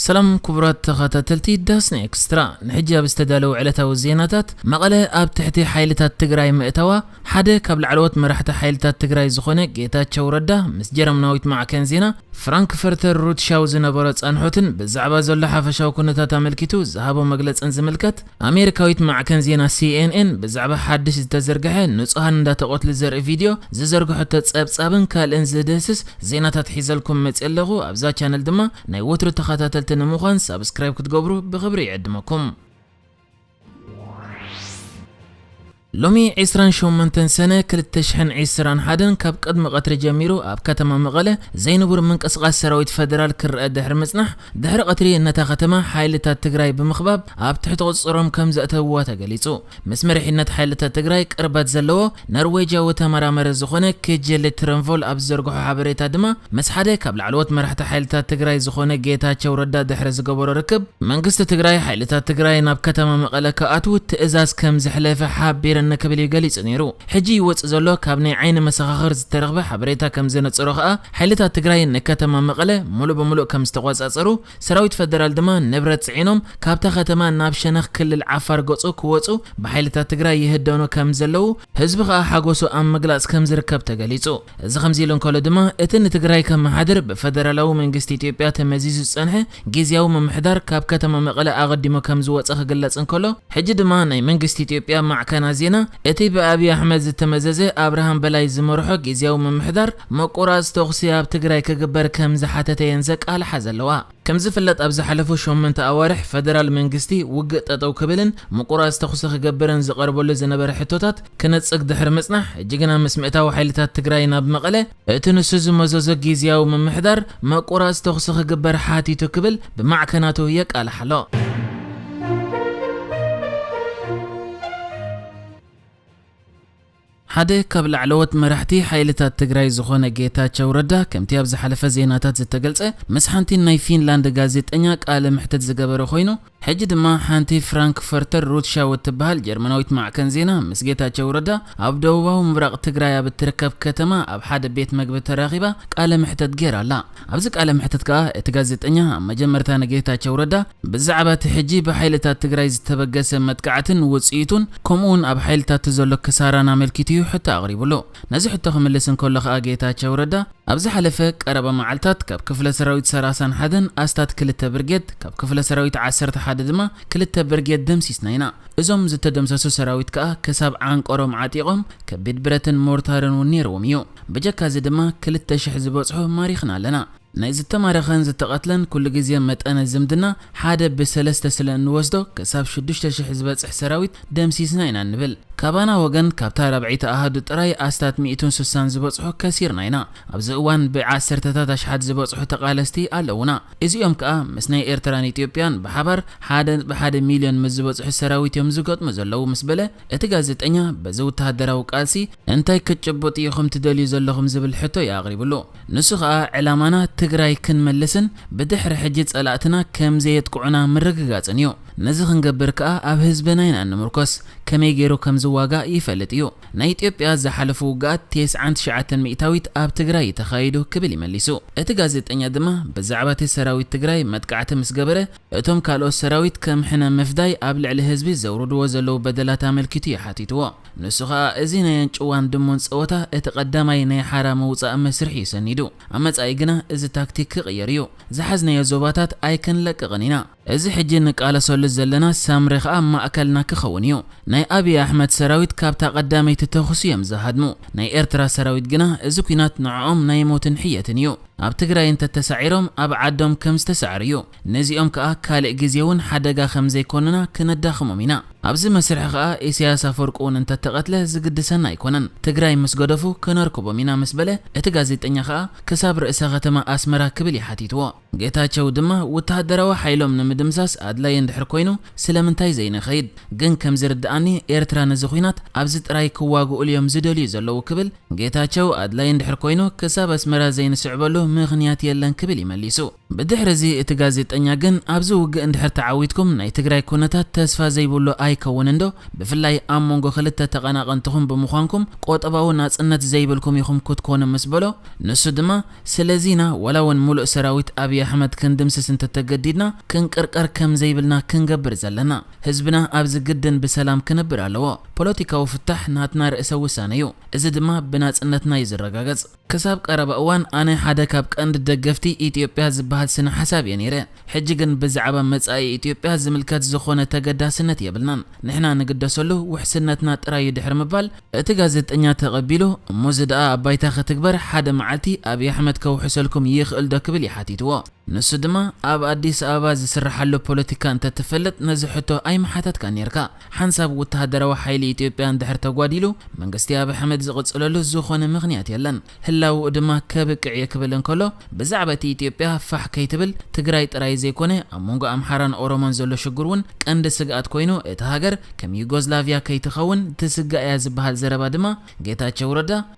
ሰላም ክቡራት ተኸታተልቲ ዳስና ኤክስትራ፣ ንሕጂ ኣብ ዝተዳለዉ ዕለታዊ ዜናታት፣ መቐለ ኣብ ትሕቲ ሓይልታት ትግራይ ምእታዋ፣ ሓደ ካብ ላዕለዎት መራሕቲ ሓይልታት ትግራይ ዝኾነ ጌታቸው ረዳ ምስ ጀርመናዊት ማዕከን ዜና ፍራንክፈርተር ሩትሻው ዝነበሮ ጻንሖትን ብዛዕባ ዘሎ ሓፈሻዊ ኩነታት ኣመልኪቱ ዝሃቦ መግለጽን ዝምልከት፣ ኣሜሪካዊት ማዕከን ዜና ሲ ኤን ኤን ብዛዕባ ሓድሽ ዝተዘርግሐ ንጹሃን እንዳተቐትሉ ዘርኢ ቪድዮ ዝዘርግሐቶ ጸብጻብን ካልእን ዝድህስስ ዜናታት ሒዘልኩም መጽእ ኣለኹ። ኣብዛ ቻነል ድማ ናይ ወትሩ ተኸታተልቲ ንምዃን ሳብስክራይብ ክትገብሩ ብኽብሪ ይዕድመኩም። ሎሚ ዕስራን ሸሞንተን ሰነ ክልተ ሽሕን ዕስራን ሓደን ካብ ቅድሚ ቀትሪ ጀሚሩ ኣብ ከተማ መቐለ ዘይንቡር ምንቅስቓስ ሰራዊት ፈደራል ክረአ ድሕሪ ምጽናሕ፣ ድሕሪ ቀትሪ ነታ ከተማ ሓይልታት ትግራይ ብምኽባብ ኣብ ትሕቲ ቁጽጽሮም ከም ዘእተውዋ ተገሊጹ። ምስ መሪሕነት ሓይልታት ትግራይ ቅርበት ዘለዎ ኖርዌጃዊ ተመራማሪ ዝኾነ ኬጀሌ ትረንቮል ኣብ ዝዘርግሖ ሓበሬታ ድማ፣ ምስ ሓደ ካብ ላዕለዎት መራሕቲ ሓይልታት ትግራይ ዝኾነ ጌታቸው ረዳ ድሕሪ ዝገበሮ ርክብ፣ መንግስቲ ትግራይ ሓይልታት ትግራይ ናብ ከተማ መቐለ ክኣትዉ ትእዛዝ ከም ዘሕለፈ ሓቢረኒ ክብል እዩ ገሊጹ ነይሩ። ሕጂ ይወጽእ ዘሎ ካብ ናይ ዓይኒ መሰኻኽር ዝተረኽበ ሓበሬታ ከም ዘነጽሮ ከኣ፣ ሓይልታት ትግራይ ንከተማ መቐለ ሙሉእ ብሙሉእ ከም ዝተቖጻጸሩ፣ ሰራዊት ፈደራል ድማ ንብረት ጽዒኖም ካብታ ከተማ ናብ ሸነኽ ክልል ዓፋር ገጹ ክወጹ ብሓይልታት ትግራይ ይህደኑ ከም ዘለዉ፣ ህዝቢ ከኣ ሓጎሱ ኣብ ምግላጽ ከም ዝርከብ ተገሊጹ። እዚ ከምዚ ኢሉ እንከሎ ድማ፣ እቲ ንትግራይ ከመሓድር ብፈደራላዊ መንግስቲ ኢትዮጵያ ተመዚዙ ዝጸንሐ ግዝያዊ ምምሕዳር ካብ ከተማ መቐለ ኣቐዲሙ ከም ዝወጸ ክግለጽ እንከሎ፣ ሕጂ ድማ ናይ መንግስቲ ኢትዮጵያ ማዕከናት ዜና፣ እቲ ብኣብይ ኣሕመድ ዝተመዘዘ ኣብርሃም በላይ ዝመርሖ ግዝያዊ ምምሕዳር ምቁራጽ ተኹሲ ኣብ ትግራይ ክግበር ከም ዝሓተተ እየን ዘቃልሓ ዘለዋ። ከም ዝፍለጥ፣ ኣብ ዝሓለፉ ሸሞንተ ኣዋርሕ ፈደራል መንግስቲ ውግእ ጠጠው ክብልን ምቁራጽ ተኹሲ ክገብርን ዝቐርበሉ ዝነበረ ሕቶታት ክነጽግ ድሕሪ ምጽናሕ፣ ሕጂ ግና ምስ ምእታው ሓይልታት ትግራይ ናብ መቐለ፣ እቲ ንሱ ዝመዘዞ ግዝያዊ ምምሕዳር ምቁራጽ ተኹሲ ክግበር ሓቲቱ ክብል ብማዕከናቱ የቃልሕ ኣሎ። ሓደ ካብ ላዕለዎት መራሕቲ ሓይልታት ትግራይ ዝኾነ ጌታቸው ረዳ፣ ከምቲ ኣብ ዝሓለፈ ዜናታት ዝተገልጸ፣ ምስ ሓንቲ ናይ ፊንላንድ ጋዜጠኛ ቃለ መሕትት ዝገበረ ኮይኑ፣ ሕጂ ድማ ሓንቲ ፍራንክፈርተር ሩትሻው እትበሃል ጀርመናዊት ማዕከን ዜና ምስ ጌታቸው ረዳ ኣብ ደቡባዊ ምብራቕ ትግራይ ኣብ እትርከብ ከተማ ኣብ ሓደ ቤት መግቢ ተራኺባ ቃለ መሕትት ገይራ ኣላ። ኣብዚ ቃለ መሕትት ከኣ እቲ ጋዜጠኛ ኣብ መጀመርታ ንጌታቸው ረዳ ብዛዕባ እቲ ሕጂ ብሓይልታት ትግራይ ዝተበገሰ መጥቃዕትን ውጽኢቱን፣ ከምኡውን ኣብ ሓይልታቱ ዘሎ ክሳራን ኣመልኪቱ እዩ ሕቶ ኣቕሪቡሉ። ነዚ ሕቶ ክምልስ እንከሎ ከኣ ጌታቸው ረዳ፣ ኣብ ዝሓለፈ ቀረባ መዓልታት ካብ ክፍለ ሰራዊት ሰላሳን ሓደን ኣስታት ክልተ ብርጌድ፣ ካብ ክፍለ ሰራዊት ዓሰርተ ሓደ ድማ ክልተ ብርጌድ ደምሲስና ኢና። እዞም ዝተደምሰሱ ሰራዊት ከኣ ክሳብ ዓንቀሮም ዓጢቖም ከቢድ ብረትን ሞርታርን እውን ነይርዎም እዩ። ብጀካ እዚ ድማ ክልተ ሽሕ ዝበጽሑ ማሪኽና ኣለና። ናይ ዝተማረኸን ዝተቐትለን ኩሉ ግዜ መጠነ ዝምድና ሓደ ብሰለስተ ስለ እንወስዶ፣ ክሳብ ሽዱሽተ ሽሕ ዝበጽሕ ሰራዊት ደምሲስና ኢና እንብል። ካባና ወገን፣ ካብታ ራብዐይቲ ኣሃዱ ጥራይ ኣስታት ሚእትን ስሳን ዝበጽሑ ከሲርና ኢና። ኣብዚ እዋን ብዓሰርተታት ኣሽሓት ዝበጽሑ ተቓለስቲ ኣለዉና። እዚኦም ከኣ ምስ ናይ ኤርትራን ኢትዮጵያን ብሓባር ሓደ ነጥቢ ሓደ ሚልዮን ምስ ዝበጽሑ ሰራዊት እዮም ዝገጥሙ ዘለዉ ምስ በለ፣ እቲ ጋዜጠኛ በዚ ወተሃደራዊ ቃልሲ እንታይ ክትጭብጡ ኢኹም ትደልዩ ዘለኹም ዝብል ሕቶ እዩ ኣቕሪብሉ። ንሱ ኸኣ ዕላማና ትግራይ ክንመልስን ብድሕሪ ሕጂ ጸላእትና ከም ዘየጥቅዑና ምርግጋጽን እዩ። ነዚ ክንገብር ከኣ ኣብ ህዝብና ኢና እንምርኮስ። ከመይ ገይሩ ከም ዝዋጋእ ይፈልጥ እዩ። ናይ ኢትዮጵያ ዝሓለፉ ውግኣት ተስዓን ትሽዓተን ሚእታዊት ኣብ ትግራይ እዩ ተኻይዱ ክብል ይመሊሱ። እቲ ጋዜጠኛ ድማ ብዛዕባ እቲ ሰራዊት ትግራይ መጥቃዕቲ ምስ ገበረ፣ እቶም ካልኦት ሰራዊት ከም ሕነ ምፍዳይ ኣብ ልዕሊ ህዝቢ ዘውርድዎ ዘለዉ በደላት ኣመልኪቱ እዩ ሓቲትዎ። ንሱ ኸኣ፣ እዚ ናይ ኣንጭዋን ድሙን ጸወታ እቲ ቀዳማይ ናይ ሓራ ምውጻእ መስርሕ እዩ ሰኒዱ። ኣብ መጻኢ ግና እዚ ታክቲክ ክቕየር እዩ። ዝሓዝናዮ ዞባታት ኣይክንለቅቕን ኢና። እዚ ሕጂ ንቃለሰሉ ዘለና ሳምረ ኸኣ ማእከልና ክኸውን እዩ። ናይ ኣብይ ኣሕመድ ሰራዊት ካብታ ቀዳመይቲ ተኹሲ እዮም ዝሃድሙ። ናይ ኤርትራ ሰራዊት ግና እዚ ኲናት ንዕኦም ናይ ሞትን ሕየትን እዩ። ኣብ ትግራይ እንተተሳዒሮም ኣብ ዓዶም ከም ዝተሳዕሩ እዩ። ነዚኦም ከኣ ካልእ ግዜ እውን ሓደጋ ከም ዘይኮኑና ክነዳኽሞም ኢና። ኣብዚ መስርሕ ከኣ ኢሳያስ ኣፈወርቂ እውን እንተተቐትለ ዝግድሰና ኣይኮነን። ትግራይ ምስ ገደፉ ክነርክቦም ኢና ምስ በለ፣ እቲ ጋዜጠኛ ከኣ ክሳብ ርእሰ ከተማ ኣስመራ ክብል እዩ ሓቲትዎ። ጌታቸው ድማ ወተሃደራዊ ሓይሎም ንምድምሳስ ኣድላይ እንድሕር ኮይኑ ስለምንታይ ዘይንኸይድ? ግን ከም ዝርድኣኒ ኤርትራ ነዚ ኲናት ኣብዚ ጥራይ ክዋግኡሉ እዮም ዝደልዩ ዘለዉ ክብል፣ ጌታቸው ኣድላይ እንድሕር ኮይኑ ክሳብ ኣስመራ ዘይንስዕበሉ ምኽንያት የለን ክብል ይመሊሱ። ብድሕሪ እዚ እቲ ጋዜጠኛ ግን ኣብዚ ውግእ እንድሕር ተዓዊትኩም ናይ ትግራይ ኩነታት ተስፋ ዘይብሉ ኣይ ይከውን እንዶ፣ ብፍላይ ኣብ መንጎ ክልተ ተቐናቐንትኹም ብምዃንኩም ቆጠባዊ ናጽነት ዘይብልኩም ኢኹም ክትኮኑ ምስ በሎ፣ ንሱ ድማ ስለዚና ዋላ እውን ሙሉእ ሰራዊት ኣብይ ኣሕመድ ክንድምስስ እንተተገዲድና ክንቅርቀር ከም ዘይብልና ክንገብር ዘለና። ህዝብና ኣብዚ ግድን ብሰላም ክነብር ኣለዎ። ፖለቲካዊ ፍታሕ ናትና ርእሰ ውሳነ እዩ። እዚ ድማ ብናጽነትና እዩ ዝረጋገጽ። ክሳብ ቀረባ እዋን ኣነ ሓደ ካብ ቀንዲ ደገፍቲ ኢትዮጵያ ዝበሃል ስነ ሓሳብ እየ ነይረ። ሕጂ ግን ብዛዕባ መጻኢ ኢትዮጵያ ዝምልከት ዝኾነ ተገዳስነት የብልናን። ንሕና ንግደሰሉ ውሕስነትና ጥራይ እዩ ድሕሪ ምባል እቲ ጋዜጠኛ ተቐቢሉ፣ እሞ እዚ ደኣ ኣብ ባይታ ክትግበር ሓደ መዓልቲ ኣብይ ኣሕመድ ከውሕሰልኩም ይኽእል ዶ ክብል እዩ ሓቲትዎ። ንሱ ድማ ኣብ ኣዲስ ኣበባ ዝስርሓሉ ፖለቲካ እንተትፈልጥ ነዚ ሕቶ ኣይምሓተትካ ነርካ። ሓንሳብ ወተሃደራዊ ሓይሊ ኢትዮጵያ እንድሕር ተጓዲሉ መንግስቲ ኣብይ ኣሕመድ ዝቕጽለሉ ዝኾነ ምኽንያት የለን። ህላውኡ ድማ ከብቅዕ እየ ክብል እንከሎ ብዛዕባ እቲ ኢትዮጵያ ፋሕ ከይትብል ትግራይ ጥራይ ዘይኮነ ኣብ መንጎ ኣምሓራን ኦሮሞን ዘሎ ሽግር እውን ቀንዲ ስግኣት ኮይኑ እታ ሃገር ከም ዩጎዝላቪያ ከይትኸውን ትስጋእ እያ ዝበሃል ዘረባ ድማ ጌታቸው ረዳ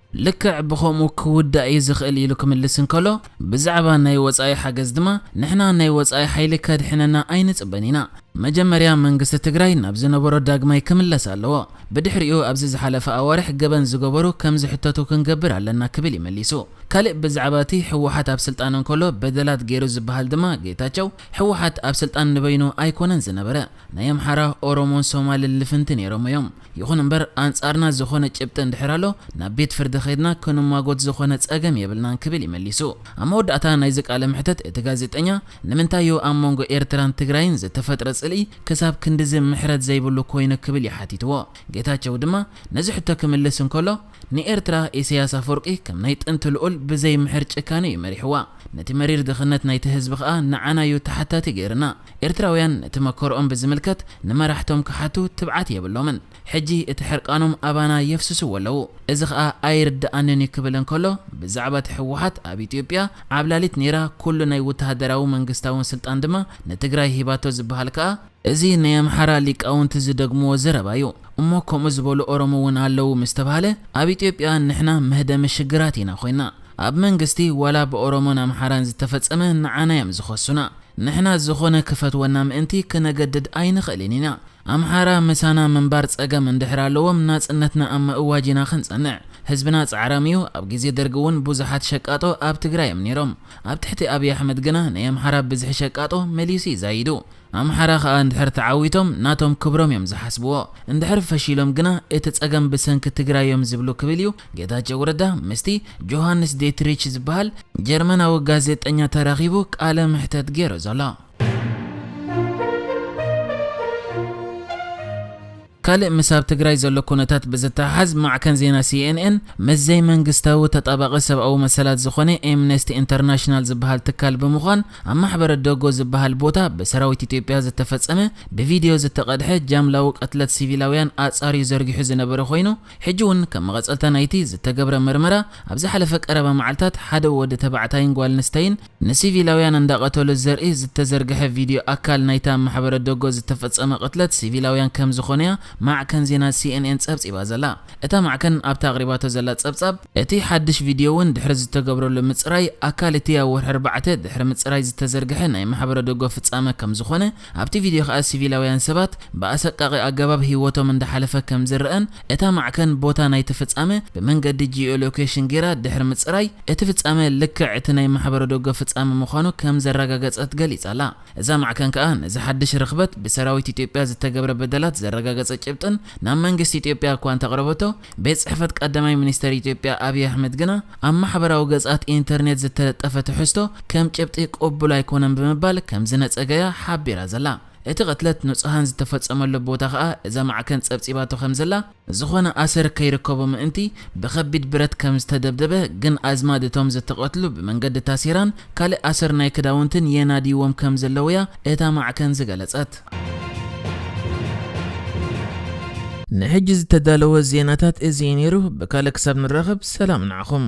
ልክዕ ብኸምኡ ክውዳእ እዩ ዝኽእል ኢሉ ክምልስ እንከሎ፣ ብዛዕባ ናይ ወጻኢ ሓገዝ ድማ ንሕና ናይ ወጻኢ ሓይሊ ከድሕነና ኣይንጽበን ኢና። መጀመርያ መንግስቲ ትግራይ ናብ ዝነበሮ ዳግማይ ክምለስ ኣለዎ። ብድሕሪኡ ኣብዚ ዝሓለፈ ኣዋርሕ ገበን ዝገበሩ ከም ዝሕተቱ ክንገብር ኣለና ክብል እዩ መሊሱ። ካልእ ብዛዕባ እቲ ህወሓት ኣብ ስልጣን እንከሎ በደላት ገይሩ ዝበሃል ድማ ጌታቸው፣ ህወሓት ኣብ ስልጣን ንበይኑ ኣይኮነን ዝነበረ፣ ናይ ኣምሓራ፣ ኦሮሞን ሶማልን ልፍንቲ ነይሮም እዮም። ይኹን እምበር ኣንጻርና ዝኾነ ጭብጢ እንድሕር ኣሎ ናብ ቤት ፍርዲ ከይድና ክንማጎት ዝኾነ ጸገም የብልናን ክብል ይመሊሱ። ኣብ መወዳእታ ናይዚ ቃለ መሕተት እቲ ጋዜጠኛ ንምንታይ እዩ ኣብ መንጎ ኤርትራን ትግራይን ዝተፈጥረ ጽልኢ ክሳብ ክንድዚ ምሕረት ዘይብሉ ኮይኑ ክብል ይሓቲትዎ። ጌታቸው ድማ ነዚ ሕቶ ክምልስ እንከሎ ንኤርትራ ኢሳያስ ኣፈወርቂ ከም ናይ ጥንቲ ልኡል ብዘይ ምሕር ጭካነ እዩ መሪሕዋ። ነቲ መሪር ድኽነት ናይቲ ህዝቢ ከኣ ንዓና እዩ ተሓታቲ ገይርና። ኤርትራውያን ነቲ መከርኦም ብዝምልከት ንመራሕቶም ክሓቱ ትብዓት የብሎምን። ሕጂ እቲ ሕርቃኖም ኣባና የፍስስዎ ኣለዉ። እዚ ከኣ ኣይርድኣንን እዩ ክብል እንከሎ ብዛዕባ እቲ ህወሓት ኣብ ኢትዮጵያ ዓብላሊት ነይራ ኩሉ ናይ ወተሃደራዊ መንግስታውን ስልጣን ድማ ንትግራይ ሂባቶ ዝበሃል ከኣ እዚ ናይ ኣምሓራ ሊቃውንቲ ዝደግምዎ ዘረባ እዩ። እሞ ከምኡ ዝበሉ ኦሮሞ እውን ኣለዉ ምስ ተባህለ ኣብ ኢትዮጵያ ንሕና መህደሚ ሽግራት ኢና ኮይና። ኣብ መንግስቲ ዋላ ብኦሮሞን ኣምሓራን ዝተፈጸመ ንዓና እዮም ዝኸሱና። ንሕና ዝኾነ ክፈትወና ምእንቲ ክነገድድ ኣይንኽእልን ኢና። ኣምሓራ ምሳና ምንባር ጸገም እንድሕር ኣለዎም ናጽነትና ኣብ ምእዋጅ ኢና ክንጸንዕ። ህዝብና ጻዕራም እዩ። ኣብ ግዜ ደርጊ እውን ብዙሓት ሸቃጦ ኣብ ትግራይ እዮም ነይሮም። ኣብ ትሕቲ ኣብይ ኣሕመድ ግና ናይ ኣምሓራ ብዝሒ ሸቃጦ መሊሱ እዩ ዛይዱ። ኣምሓራ ከኣ እንድሕር ተዓዊቶም ናቶም ክብሮም እዮም ዝሓስብዎ። እንድሕር ፈሺሎም ግና እቲ ጸገም ብሰንኪ ትግራይ እዮም ዝብሉ ክብል እዩ ጌታቸው ረዳ ምስቲ ጆሃንስ ዴትሪች ዝበሃል ጀርመናዊ ጋዜጠኛ ተራኺቡ ቃለ ምሕተት ገይሩ ዘሎ። ካልእ ምስ ኣብ ትግራይ ዘሎ ኩነታት ብዝተሓሓዝ ማዕከን ዜና ሲኤንኤን ምስ ዘይመንግስታዊ ተጣባቒ ሰብኣዊ መሰላት ዝኾነ ኤምነስቲ ኢንተርናሽናል ዝበሃል ትካል ብምዃን ኣብ ማሕበረ ዶጎ ዝበሃል ቦታ ብሰራዊት ኢትዮጵያ ዝተፈጸመ ብቪድዮ ዝተቐድሐ ጃምላዊ ቅትለት ሲቪላውያን ኣጻርዩ ዘርጊሑ ዝነበረ ኮይኑ ሕጂ እውን ከም መቐጸልታ ናይቲ ዝተገብረ መርመራ ኣብ ዝሓለፈ ቀረባ መዓልታት ሓደ ወዲ ተባዕታይን ጓል ኣንስተይትን ንሲቪላውያን እንዳቐተሉ ዘርኢ ዝተዘርግሐ ቪድዮ ኣካል ናይታ ኣብ ማሕበረ ዶጎ ዝተፈጸመ ቅትለት ሲቪላውያን ከም ዝኾነያ ማዕከን ዜና ሲኤንኤን ጸብጺባ ዘላ። እታ ማዕከን ኣብታ ኣቕሪባቶ ዘላ ጸብጻብ፣ እቲ ሓድሽ ቪድዮ እውን ድሕሪ ዝተገብረሉ ምጽራይ ኣካል እቲ ኣብ ወርሒ ኣርባዕተ ድሕሪ ምጽራይ ዝተዘርግሐ ናይ ማሕበረ ዶጎ ፍጻመ ከም ዝኾነ፣ ኣብቲ ቪድዮ ከኣ ሲቪላውያን ሰባት ብኣሰቃቒ ኣገባብ ህይወቶም እንዳሓለፈ ከም ዝረኣን እታ ማዕከን ቦታ ናይቲ ፍጻመ ብመንገዲ ጂኦሎኬሽን ጌራ ድሕሪ ምጽራይ እቲ ፍጻመ ልክዕ እቲ ናይ ማሕበረ ዶጎ ፍጻመ ምዃኑ ከም ዘረጋገጸት ገሊጻ ኣላ። እዛ ማዕከን ከኣ ነዚ ሓድሽ ርኽበት ብሰራዊት ኢትዮጵያ ዝተገብረ በደላት ዘረጋገጸ ጭብጥን ናብ መንግስቲ ኢትዮጵያ እኳ እንተቕረበቶ፣ ቤት ጽሕፈት ቀዳማይ ሚኒስተር ኢትዮጵያ ኣብይ ኣሕመድ ግና ኣብ ማሕበራዊ ገጻት ኢንተርኔት ዝተለጠፈ ትሕዝቶ ከም ጭብጢ ቅቡል ኣይኮነን ብምባል ከም ዝነጸገያ ሓቢራ ዘላ። እቲ ቅትለት ንጹሃን ዝተፈጸመሉ ቦታ ከኣ እዛ ማዕከን ጸብጺባቶ ከም ዘላ፣ ዝኾነ ኣሰር ከይርከቦ ምእንቲ ብኸቢድ ብረት ከም ዝተደብደበ፣ ግን ኣዝማድ እቶም ዝተቐትሉ ብመንገዲ ታሴራን ካልእ ኣሰር ናይ ክዳውንትን የናድይዎም ከም ዘለውያ እታ ማዕከን ዝገለጸት። ንሕጂ ዝተዳለወ ዜናታት እዚ እዩ ነይሩ። ብካልእ ክሳብ ንራኸብ ሰላም ንዓኹም።